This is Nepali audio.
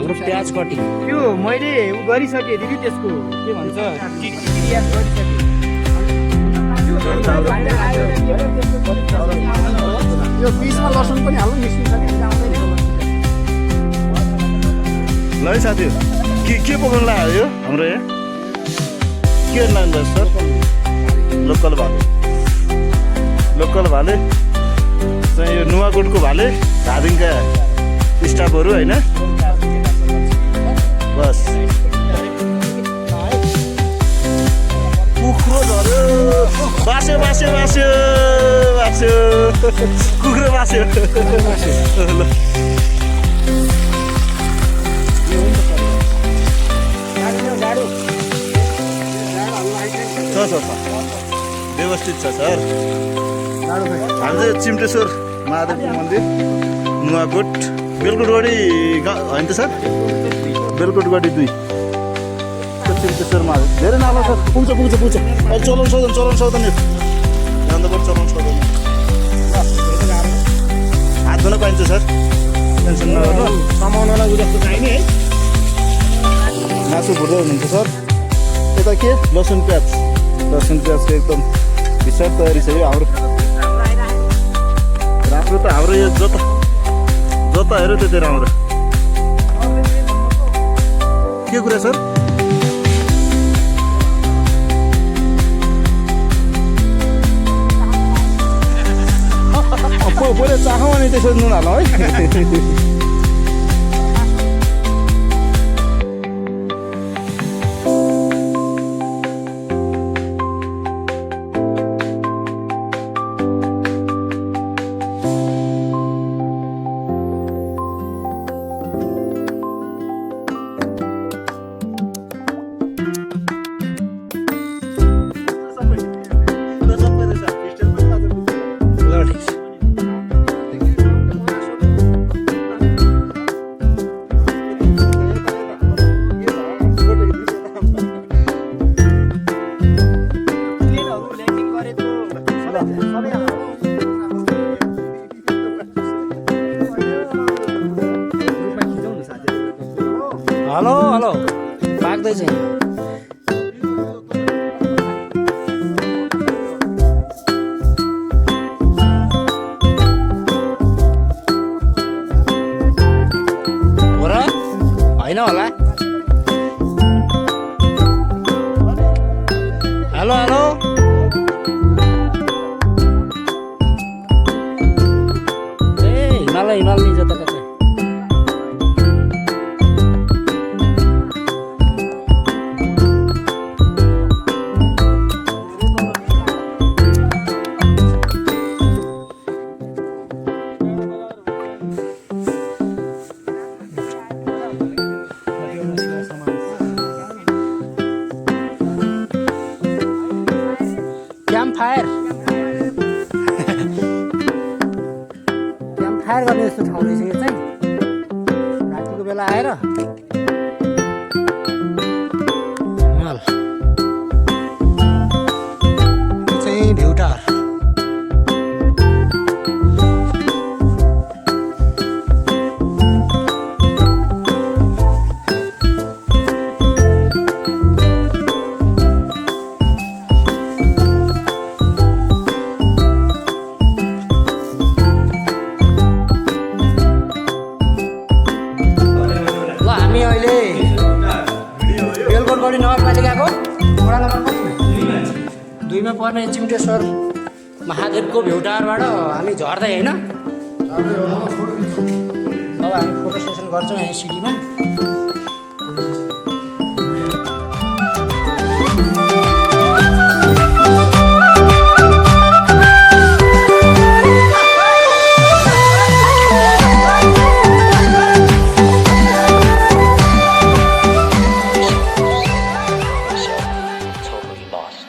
हाम्रो प्याज कटिङ त्यो मैले उ गरिसकेँ दिदी त्यसको के भन्छ टिटियास गरिसकेँ यो पिसमा लसुन पनि हाल्नु मिक्सिङ ल है साथीहरू के पकाउनु लाग्यो यो हाम्रो यहाँ के लाग्नु सर लोकल भाले चाहिँ यो नुवाकोटको भाले धादिङका स्टाफहरू होइन बस कुखुरो झऱ्यो बास्यो कुखुरो बास्यो ल छ व्यवस्थित छ सर हामी चाहिँ चिम्टेश्वर महादेवको मन्दिर नुवाकोट बेलकोटगढी होइन त सर बेलकोटगढी 2 चिम्टेश्वर महादेव धेरै नाला छ पुग्छ अहिले चलाउनु सक्दैन जाँदाबाट चलाउनु सक्दैन हात धुन पाइन्छ सर टेन्सन नगर्नु समाउनलाई उ जस्तो चाहिने है मासु भुट्दै हुनुहुन्छ सर यता के लसुन प्याजको एकदम विशाल तयारी छ यो हाम्रो राम्रो त हाम्रो यो जता हेऱ्यो त्यति राम्रो के कुरा सर पहिले चाखौँ अनि त्यसरी नुन हाल है हेलो पाक्दैछ हो र होइन होला हेलो ए हिमाल नि जता कता क्याम्पफायर गर्ने जस्तो ठाउँ रहेछ यो चाहिँ रातिको बेला आएर यो चाहिँ भ्यू टावर बेलकोटगढी नगरपालिकाको वडा नम्बर 2 मा पर्ने चिम्टेश्वर महादेवको भ्यू टावरबाट हामी झर्दै होइन अब हामी फोटो सेसन गर्छौँ यहाँ सिडीमा Totally lost.